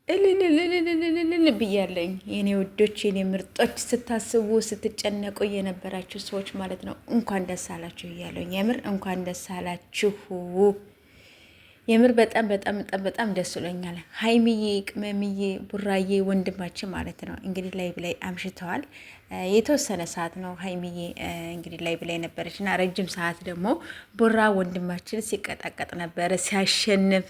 እልልልልልልል ብያለኝ የኔ ውዶች፣ የኔ ምርጦች፣ ስታስቡ ስትጨነቁ የነበራችሁ ሰዎች ማለት ነው እንኳን ደስ አላችሁ እያለኝ የምር እንኳን ደስ አላችሁ። የምር በጣም በጣም በጣም በጣም ደስ ብሎኛል። ሀይሚዬ፣ ቅመምዬ፣ ቡራዬ ወንድማችን ማለት ነው እንግዲህ ላይ ብላይ አምሽተዋል። የተወሰነ ሰዓት ነው ሀይሚዬ እንግዲህ ላይ ብላይ ነበረች እና ረጅም ሰዓት ደግሞ ቡራ ወንድማችን ሲቀጣቀጥ ነበረ፣ ሲያሸንፍ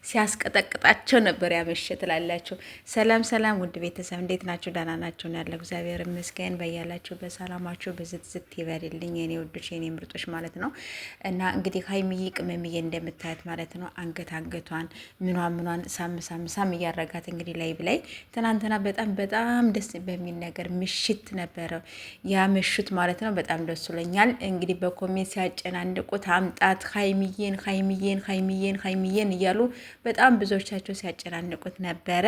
ሲያስቀጠቅጣቸው ነበር ያመሸ ትላላችሁ። ሰላም ሰላም፣ ውድ ቤተሰብ እንዴት ናችሁ? ደህና ናችሁ? ያለው እግዚአብሔር ይመስገን። በያላችሁ በሰላማችሁ ብዝትዝት ይበልልኝ የኔ ውዶች የኔ ምርጦች ማለት ነው እና እንግዲህ ሀይሚዬ ቅመምዬ እንደምታያት ማለት ነው አንገት አንገቷን ምኗን ምኗን ሳም ሳም ሳም እያረጋት እንግዲህ ላይ ብላይ ትናንትና በጣም በጣም ደስ በሚል ነገር ምሽት ነበረ ያ ምሽት ማለት ነው። በጣም ደስ ብሎኛል። እንግዲህ በ comment ሲያጨናንቁት አምጣት ሀይሚዬን ሀይሚዬን ሀይሚዬን ሀይሚዬን እያሉ በጣም ብዙዎቻቸው ሲያጨናንቁት ነበረ።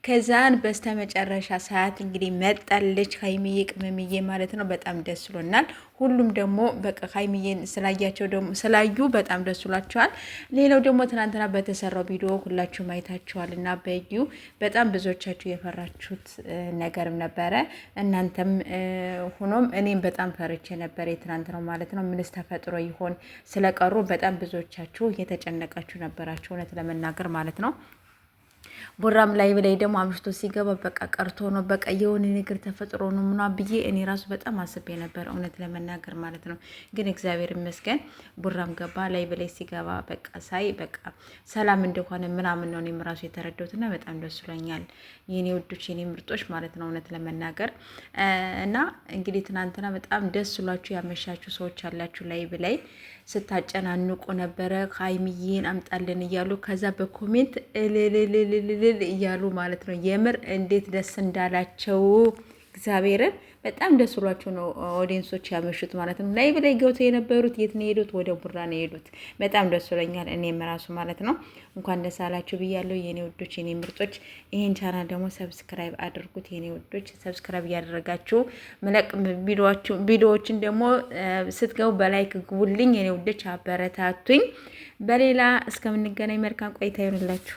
ከዛን በስተመጨረሻ ሰዓት እንግዲህ መጣለች ሀይሚዬ ቅመምዬ ማለት ነው። በጣም ደስ ብሎናል። ሁሉም ደግሞ በቃ ሀይሚዬን ስላያቸው ደግሞ ስላዩ በጣም ደስ ብሏቸዋል። ሌላው ደግሞ ትናንትና በተሰራው ቪዲዮ ሁላችሁም አይታችኋል እና በዩ በጣም ብዙዎቻችሁ የፈራችሁት ነገርም ነበረ። እናንተም ሆኖም እኔም በጣም ፈርቼ ነበረ የትናንትናው ማለት ነው። ምንስ ተፈጥሮ ይሆን ስለቀሩ በጣም ብዙዎቻችሁ እየተጨነቃችሁ ነበራችሁ እውነት ለመናገር ማለት ነው። ቡራም ላይ ላይ ደግሞ አምሽቶ ሲገባ በቃ ቀርቶ ነው በቃ የሆነ ነገር ተፈጥሮ ነው ምና ብዬ እኔ ራሱ በጣም አስቤ ነበር እውነት ለመናገር ማለት ነው። ግን እግዚአብሔር ይመስገን ቡራም ገባ ላይ በላይ ሲገባ በቃ ሳይ በቃ ሰላም እንደሆነ ምናምን ነው እኔም ራሱ የተረዳሁትና በጣም ደስ ብሎኛል። የኔ ውዶች የኔ ምርጦች ማለት ነው እውነት ለመናገር እና እንግዲህ ትናንትና በጣም ደስ ብሏችሁ ያመሻችሁ ሰዎች አላችሁ። ላይ ብላይ ስታጨናንቁ ነበረ ሀይሚዬን አምጣልን እያሉ ከዛ በ comment እልልልልልል እያሉ ማለት ነው። የምር እንዴት ደስ እንዳላቸው እግዚአብሔርን በጣም ደስ ብሏቸው ነው audience ኦች ያመሹት ማለት ነው። ላይ ብላይ ገብተው የነበሩት የት ነው የሄዱት? ወደ ቡራ ነው የሄዱት። በጣም ደስ ብሎኛል እኔም ራሱ ማለት ነው። እንኳን ደስ አላችሁ ብያለሁ የኔ ውዶች፣ የኔ ምርጦች። ይህን ቻናል ደግሞ subscribe አድርጉት የኔ ውዶች። subscribe እያደረጋችሁ ምለቅ ቪዲዮዎችን ደግሞ ስትገቡ በ like ግቡልኝ የኔ ውዶች፣ አበረታቱኝ። በሌላ እስከምንገናኝ መልካም ቆይታ ይሁንላችሁ።